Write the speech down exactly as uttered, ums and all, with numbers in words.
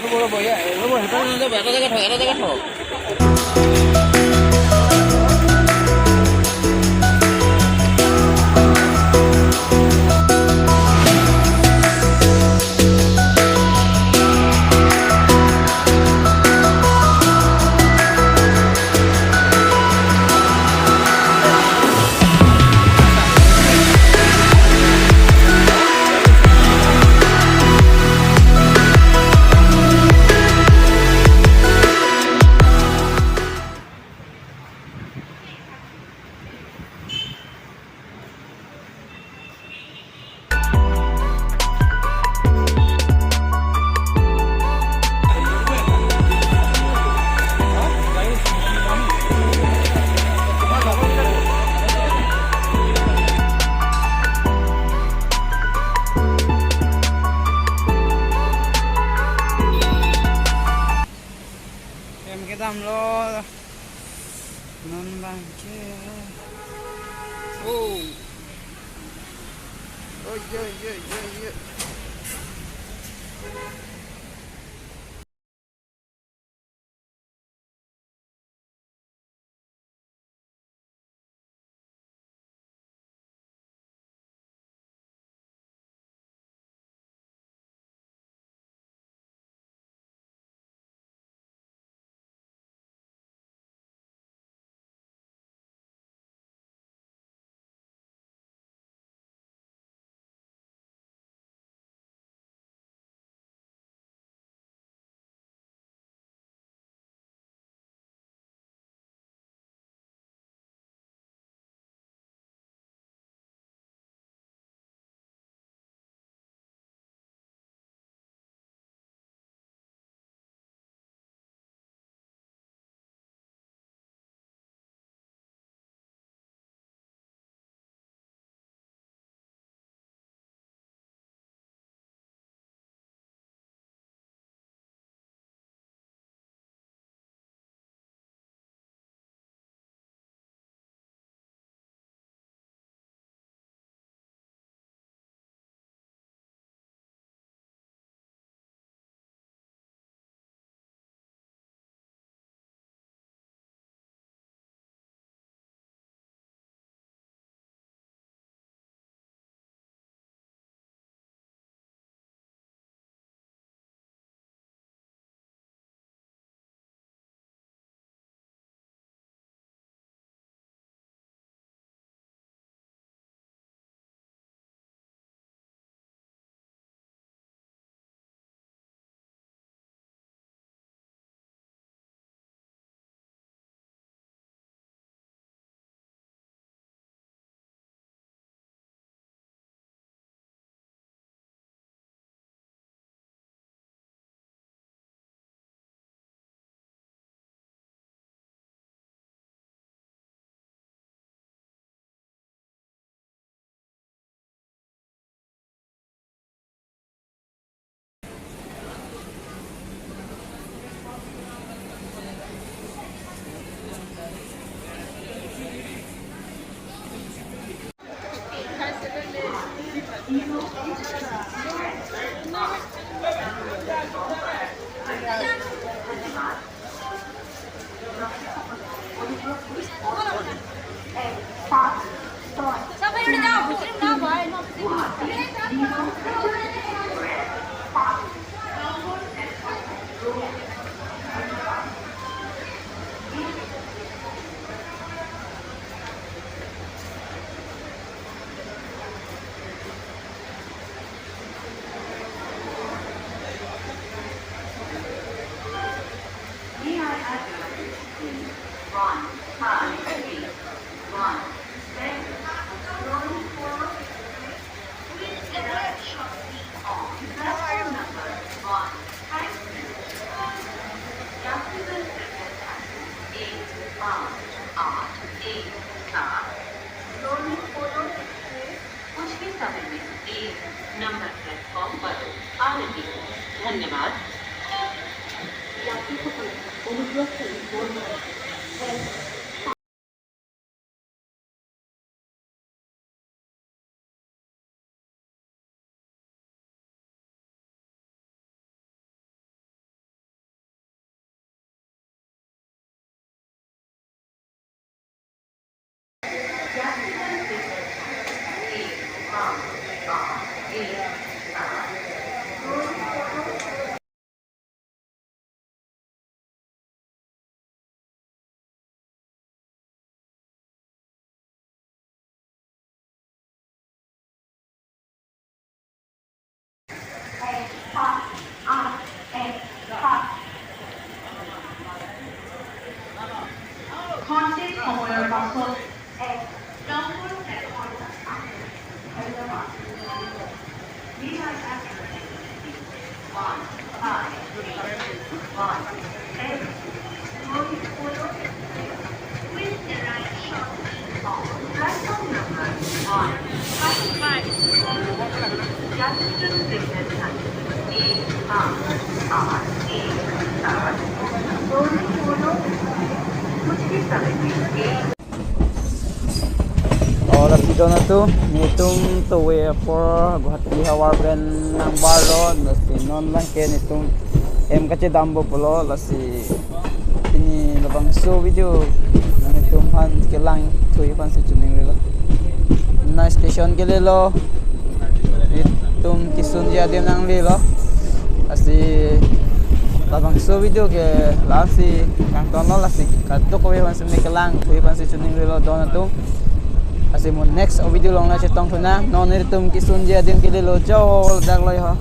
ৰ'ব, ৰ'ব, এয়া, ৰ'ব, এটা জেগাত থওক, এটা জেগাত থওক। Em kedamlo. Non bang ke. Oh. Oh, yeah, yeah, yeah, yeah. May I have your attention, please? One, five, eight, one, seven. Rolling forward, please get out shortly on platform number one. Thank you. यात्रीगण कृपया ध्यान दें। एक, आठ, आठ, एक, सात। Rolling forward, please। कुछ ही समय में एक नंबर प्लेटफॉर्म पर आ रही है। धन्यवाद। यात्री को अनुग्रह से बोर्ड पर One, N. Will arrive shortly on platform number one. Yatri A R R A R. Doni Polo, Kuchi Salai A. O, lasi don atum, nelitum tove apor Guwahati havar pen nangbarlo, lasi non lang ke nelitum hem kachedampo pulo, lasi pini labangso video nanglitum aphan kelangthui aphansi choningrilo. Nai station kelelo, nelitum kesunji adim nanglelo. Lasi labangso video ke lasi kangtonlo, lasi kadokave aphansi kelangthui aphansi choningrilo don atum. Lasi mo next video along nangchetongthu nang. Non nelitum kesunji adim kelelo, jo, dak lo ho.